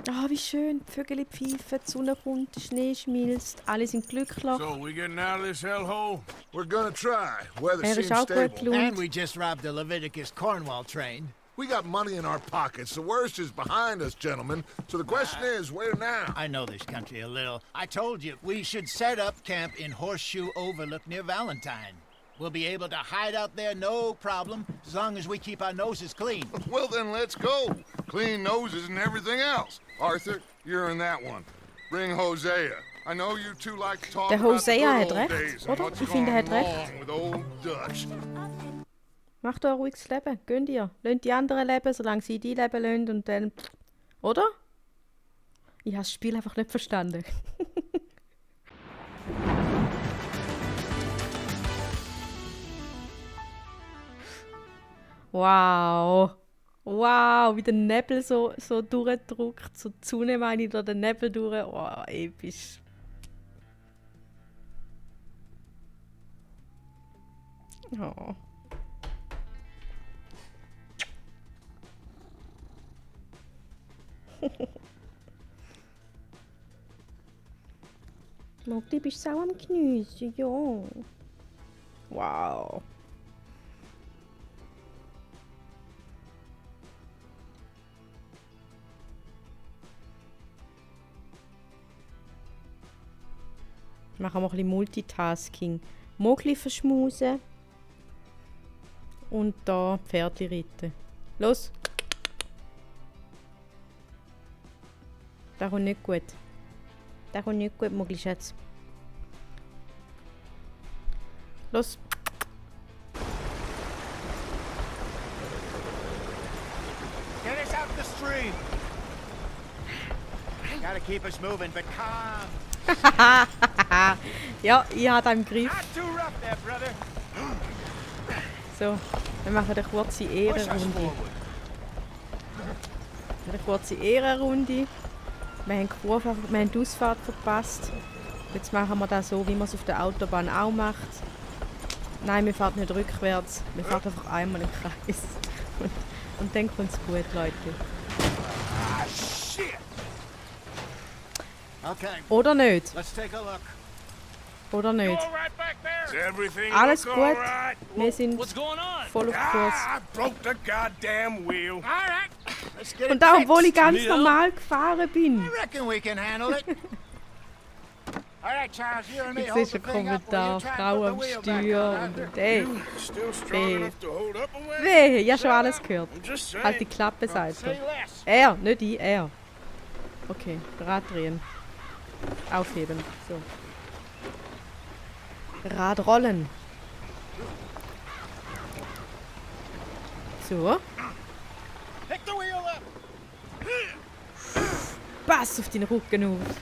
Ah, wie schön. Die Vögel pfeifen, die Sonne kommt, der Schnee schmilzt, alle sind glücklich. So, we getting out of this hellhole? We're gonna try. Weather Ist seems auch gut stable. gelaunt. And we just robbed the Leviticus Cornwall train. We got money in our pockets. The worst is behind us, gentlemen. So the question is, where now? I know this country a little. I told you, we should set up camp in Horseshoe Overlook near Valentine. We'll be able to hide out there, no problem, as long as we keep our noses clean. Well, then let's go. Clean noses and everything else. Arthur, you're in that one. Bring Hosea. I know you two like to talk Der about the Hosea good hat old recht, days and oder? what's Ich finde, er gone hat recht. wrong with old Dutch. Macht euer ruhiges Leben. Gönnt ihr. Lasst die anderen leben, solange sie die leben lassen und dann... Oder? Ich habe das Spiel einfach nicht verstanden. Wow. Wow, wie der Nebel so durchdrückt. So die Sonne meine ich durch den Nebel durch. Oh, episch. Oh. Mogli, bist du auch am Geniessen? Ja. Wow. Machen wir ein bisschen Multitasking. Mogli verschmusen. Und da Pferdli reiten. Los! Das kommt nicht gut. Das kommt nicht gut, Mogli, Schatz. Los! Get us out the stream. Gotta keep us moving, but calm. Ja, ich habe den im Griff. Not too rough there, brother. So, wir machen eine kurze Ehrenrunde. Eine kurze Ehrenrunde. Wir haben die Ausfahrt verpasst. Jetzt machen wir das so, wie man es auf der Autobahn auch macht. Nein, wir fahren nicht rückwärts. Wir fahren einfach einmal im Kreis. Und dann kommt es gut, Leute. Ah, shit. Okay, Oder nicht? let's take a look. Oder You nicht? all right back there? Is everything Alles look gut. all right? Wir sind What's going on? voll auf Kurs. I broke the goddamn wheel. All right, let's get Und it auch, obwohl ich fixed. ganz normal gefahren bin. I reckon we can handle it. All right, Charles, you and me Ich hold sehe the schon thing up while Kommentar, you try and Frau put the am wheel back Steuer on. und ey, Still strong Weh. enough to hold up a way? weh, ich habe schon alles gehört. I'm just saying. Halt die Klappe, sagt Say er. less. Er, nicht ich, er. Okay, Rad drehen. Aufheben, so. Rad rollen. So. Pick the wheel up. Pass auf deinen Rücken auf.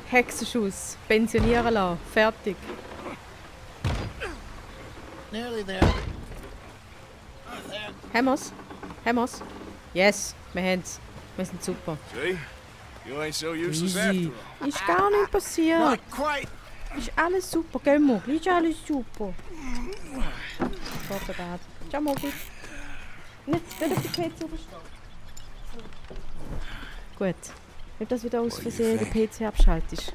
Hexenschuss. Pensionieren lassen. Fertig. Nearly there. Haben wir's? Haben wir's? Yes, wir haben's. Wir sind super. See? You ain't so useless after Easy. all. Ist gar nicht passiert. Not quite. Ist alles super, gell, Mogli? Ist alles super. Vorbereitet. Ciao, Mogli. Nicht auf die PC überstehen. Gut. Nicht, dass wieder aus What do you Versehen den think? PC abschaltest.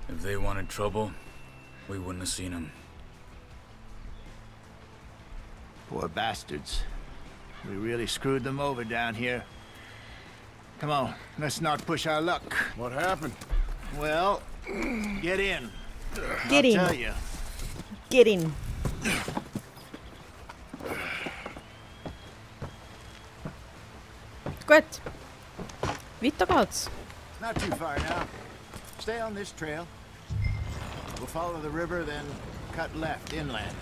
If they wanted trouble, we wouldn't have seen them. Poor bastards. We really screwed them over down here. Come on, let's not push our luck. What happened? Well, get in. Get I'll tell in. you. Get in. Gut. Weiter geht's. Not too far now. Stay on this trail. We'll follow the river, then cut left inland.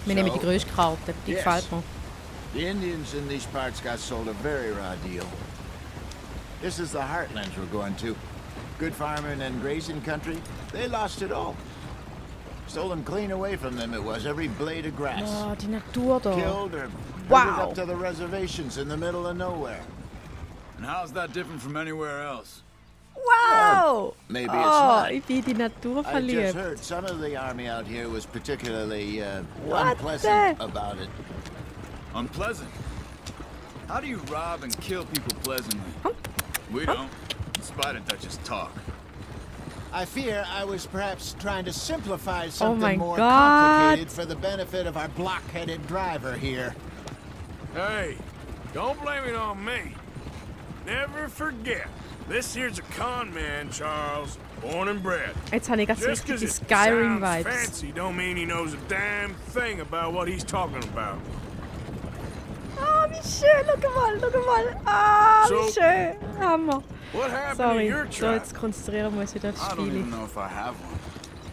Wir nehmen die grösste Karte. Die Yes. gefällt mir. The Indians in these parts got sold a very raw deal. This is the heartlands we're going to. Good farming and grazing country. They lost it all. Stolen clean away from them it was, every blade of grass. Oh, die Natur da. Killed or Wow. herded up to the reservations in the middle of nowhere. And how's that different from anywhere else? Wow! Maybe it's Oh, not. ich bin in die Natur I just verliebt. heard some of the army out here was particularly What unpleasant the- about it. Unpleasant? How do you rob and kill people pleasantly? We don't, in spite of Dutch's talk. I fear I was perhaps trying to simplify my something more God. complicated for the benefit of our block-headed driver here. Hey, don't blame it on me. Never forget, this here's a con man, Charles. Born and bred. Jetzt habe ich ganz Just richtig die 'cause it sounds Skyrim-Vibes. fancy don't mean he knows a damn thing about what he's talking about. Ah, wie schön, schau mal. Ah, wie So- schön. Hammer. What happened to Sorry, your so tribe? jetzt konzentrieren wir uns wieder aufs I don't even Spiel. know if I have one.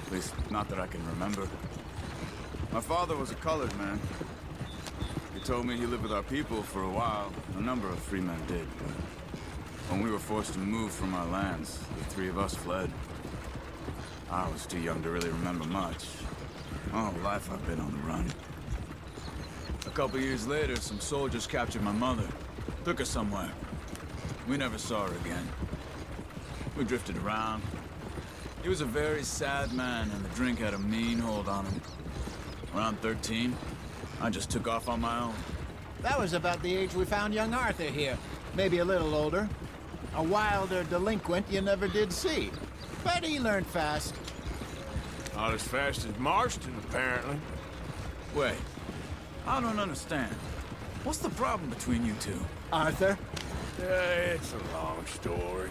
At least, not that I can remember. My father was a colored man. He told me he lived with our people for a while. A number of free men did, but when we were forced to move from our lands, the three of us fled. I was too young to really remember much. My whole life I've been on the run. A couple years later, some soldiers captured my mother, took her somewhere. We never saw her again. We drifted around. He was a very sad man, and the drink had a mean hold on him. Around 13, I just took off on my own. That was about the age we found young Arthur here. Maybe a little older. A wilder delinquent you never did see. But he learned fast. Not as fast as Marston, apparently. Wait, I don't understand. What's the problem between you two? Arthur? It's a long story.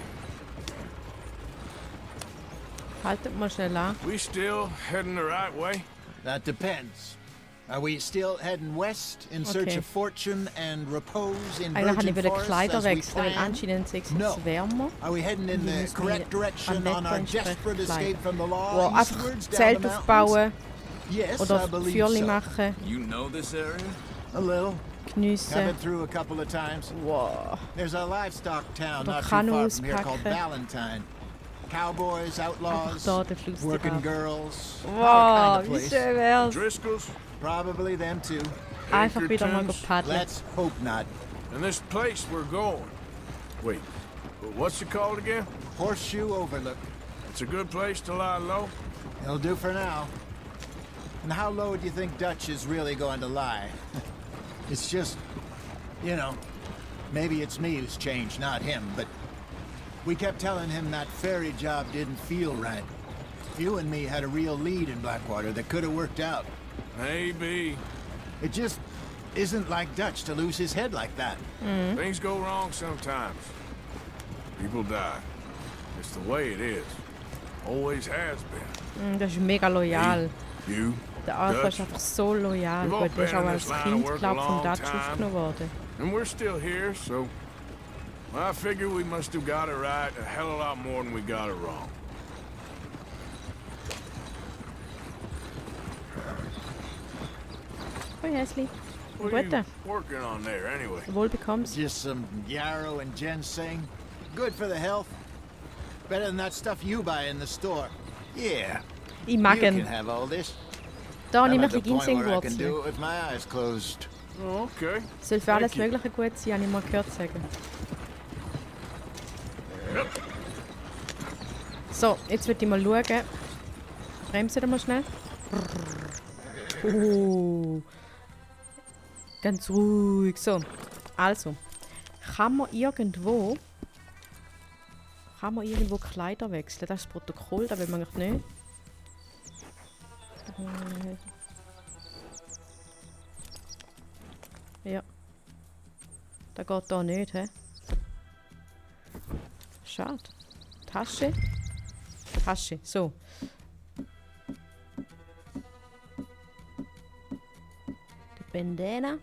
Haltet mal schnell an. We still heading the right way? That depends. Are we still heading west in search Okay. of fortune and repose in Eigentlich virgin wollte ich forests Kleider as we wechseln, weil planned? anscheinend ist es No. jetzt wärmer. Are we heading in Wir the müssen correct hier direction am on Wetter our entsprechend desperate escape bleiben. from the law Wow, einfach eastwards down Zelt the mountains? aufbauen Yes, I oder believe Feuerli so. machen, You know this area? A little. Have geniessen. been through a couple of times. Wow. There's a livestock town Oder not too far Kanus from here called packen. Valentine. Cowboys, outlaws, da den Fluss working drauf. girls. Wow, Our kind wie of place. schön wär's. Driscoll's? Probably them too. Einfach wieder mal Pinkertons? paddeln. Let's hope not. And this place we're going. Wait, what's it called again? Horseshoe Overlook. It's a good place to lie low. It'll do for now. And how low do you think Dutch is really going to lie? It's just, you know, maybe it's me who's changed, not him, but we kept telling him that ferry job didn't feel right. You and me had a real lead in Blackwater that could have worked out. Maybe. It just isn't like Dutch to lose his head like that. Things go wrong sometimes. People die. It's the way it is. Always has been. Das ist mega loyal. You, Der Arthur Dutch, ist einfach so loyal. We've all Gut, der ist been auch in als this line of Kind, work a glaube ich, vom long Dutch time. aufgenommen worden. and we're still here, so I figure we must have got it right a hell of a lot more than we got it wrong. Hoi Häsli. What are you Gute. working on there, anyway? Wohl bekommst. Just some yarrow and ginseng. Good for the health. Better than that stuff you buy in the store. Yeah, Ich mag you ihn. can have all this. Da habe I'm ich at mir the ein point where I can Ginsengwurzel. do it with my eyes closed. Oh, okay. Soll für alles Thank you. Mögliche gut sein, habe ich mal gehört sagen. So, jetzt würde ich mal schauen. Bremse doch mal schnell. Oh. Ganz ruhig. So, also. Kann man irgendwo Kleider wechseln? Das ist das Protokoll, das will man eigentlich nicht. Ja. Das geht da nicht, hä? Schade. Tasche. Tasche, so. Die Bandana.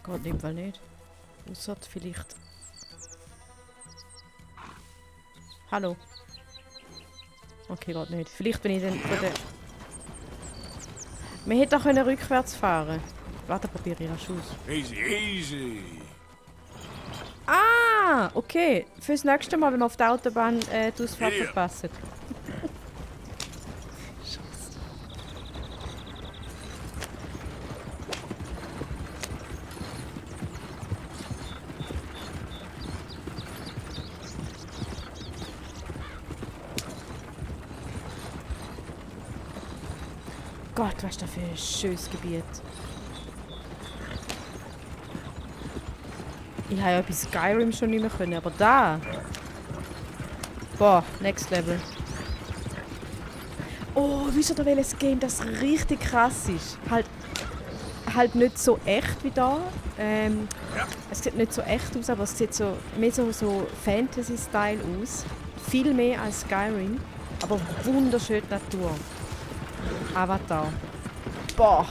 Geht in dem Fall nicht. Ausser vielleicht. Hallo. Okay, geht nicht. Vielleicht bin ich dann von der... Wir hätten auch rückwärts fahren können. Warte, probiere ich rasch aus. Easy, easy. Ah, okay. Fürs nächste Mal, wenn wir auf der Autobahn die Ausfahrt Ja. verpassen. Gott, was ist das für ein schönes Gebiet. Ich habe ja bei Skyrim schon nicht mehr können, aber da... Boah, next level. Oh, wisst ihr, welches Game das richtig krass ist? Halt nicht so echt wie da. Es sieht nicht so echt aus, aber es sieht so mehr so Fantasy-Style aus. Viel mehr als Skyrim, aber wunderschöne Natur. Avatar. Boah!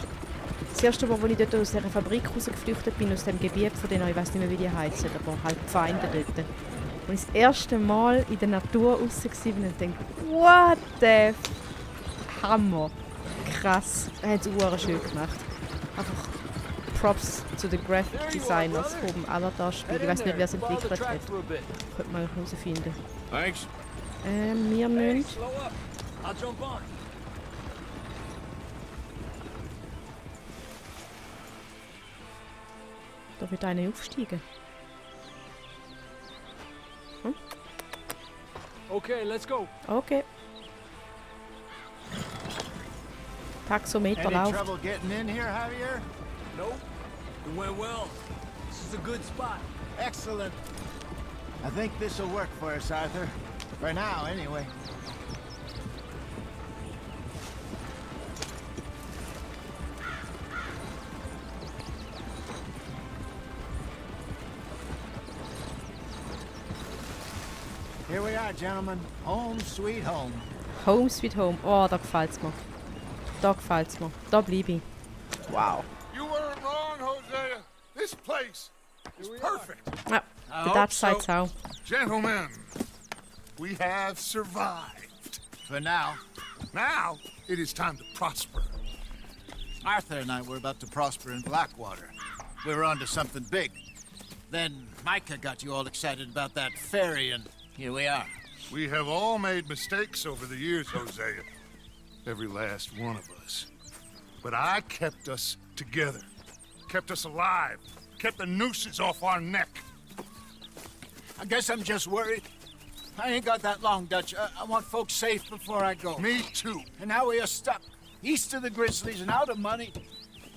Das erste Mal, als ich dort aus dieser Fabrik rausgeflüchtet bin, aus dem Gebiet von denen, ich weiß nicht mehr, wie die heißen, aber halt die Feinde dort. Und ich das erste Mal in der Natur raus war und dachte, what the Hammer! Krass, er hat es schön gemacht. Einfach Props zu den Graphic Designers vom Avatar-Spiel. Ich weiß nicht, wer es entwickelt hat. Könnte man herausfinden. Thanks. Wir müssen... Da wird einer aufsteigen. Okay, let's go. Okay. Taxometer Any läuft. trouble getting in here, Javier? Nope. It went well. This is a good spot. Excellent. I think this will work for us, Arthur. For now, anyway. Here we are, gentlemen. Home sweet home. Home sweet home. Oh, da gefällt's mir. Da gefällt's mir. Da bleibe ich. Wow. You weren't wrong, Hosea. This place is perfect. Ja, der Dutch sagt's auch. Gentlemen, we have survived. For now, Now, it is time to prosper. Arthur and I were about to prosper in Blackwater. We were onto something big. Then Micah got you all excited about that ferry, and here we are. We have all made mistakes over the years, Hosea. Every last one of us. But I kept us together. Kept us alive. Kept the nooses off our neck. I guess I'm just worried. I ain't got that long, Dutch. I want folks safe before I go. Me too. And now we are stuck east of the Grizzlies and out of money,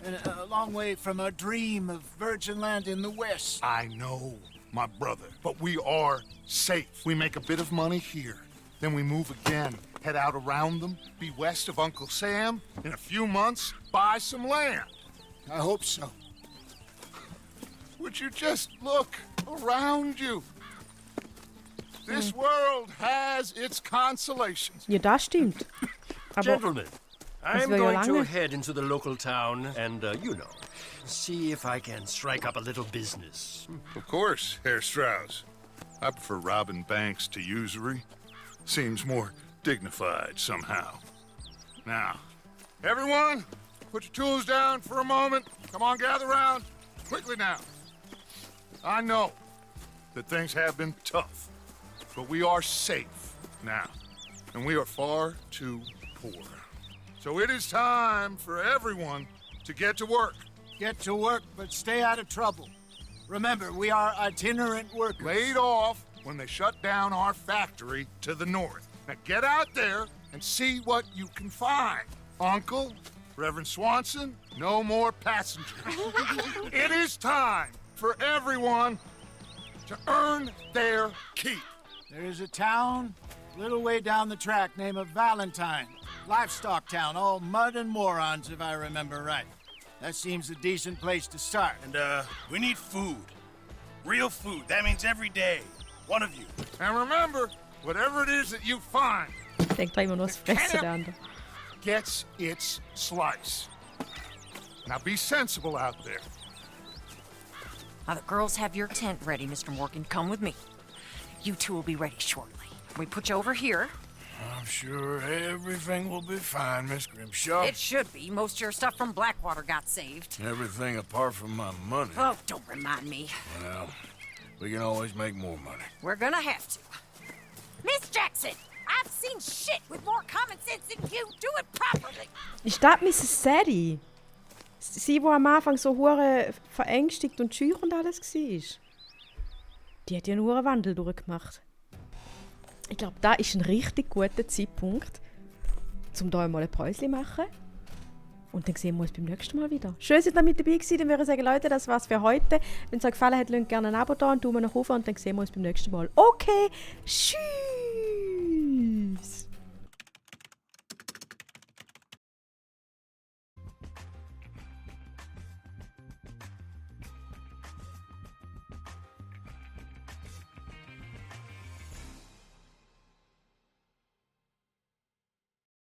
and a long way from our dream of virgin land in the west. I know, my brother, but we are safe. We make a bit of money here, then we move again, head out around them, be west of Uncle Sam, in a few months, buy some land. I hope so. Would you just look around you? This world has its consolations. Ja, das stimmt. Aber Gentlemen, I'm will ja going to lange. head into the local town and, see if I can strike up a little business. Of course, Herr Strauss. I prefer robbing banks to usury. Seems more dignified somehow. Now, everyone, put your tools down for a moment. Come on, gather round. Quickly now. I know that things have been tough, but we are safe now, and we are far too poor. So it is time for everyone to get to work. Get to work, but stay out of trouble. Remember, we are itinerant workers. Laid off when they shut down our factory to the north. Now get out there and see what you can find. Uncle, Reverend Swanson, no more passengers. It is time for everyone to earn their keep. There is a town a little way down the track named Valentine. Livestock town, all mud and morons, if I remember right. That seems a decent place to start. And, we need food. Real food. That means every day. One of you. And remember, whatever it is that you find denkt gleich immer nur das Fressen der andere. gets its slice. Now be sensible out there. The girls have your tent ready, Mr. Morgan. Come with me. You two will be ready shortly. We put you over here. I'm sure everything will be fine, Miss Grimshaw. It should be. Most of your stuff from Blackwater got saved. Everything apart from my money. Oh, don't remind me. Well, we can always make more money. We're gonna have to. Miss Jackson, I've seen shit with more common sense than you. Do it properly. Ist das Mrs. Sadie? Sie, die am Anfang so hure verängstigt und schüch und alles war? Die hat ja nur einen Wandel durchgemacht. Ich glaube, da ist ein richtig guter Zeitpunkt, um hier mal ein Päuschen zu machen. Und dann sehen wir uns beim nächsten Mal wieder. Schön, dass ihr mit dabei gewesen. Dann würde ich sagen, Leute, das war's für heute. Wenn es euch gefallen hat, lasst gerne ein Abo da, einen Daumen nach oben und dann sehen wir uns beim nächsten Mal. Okay, tschüss!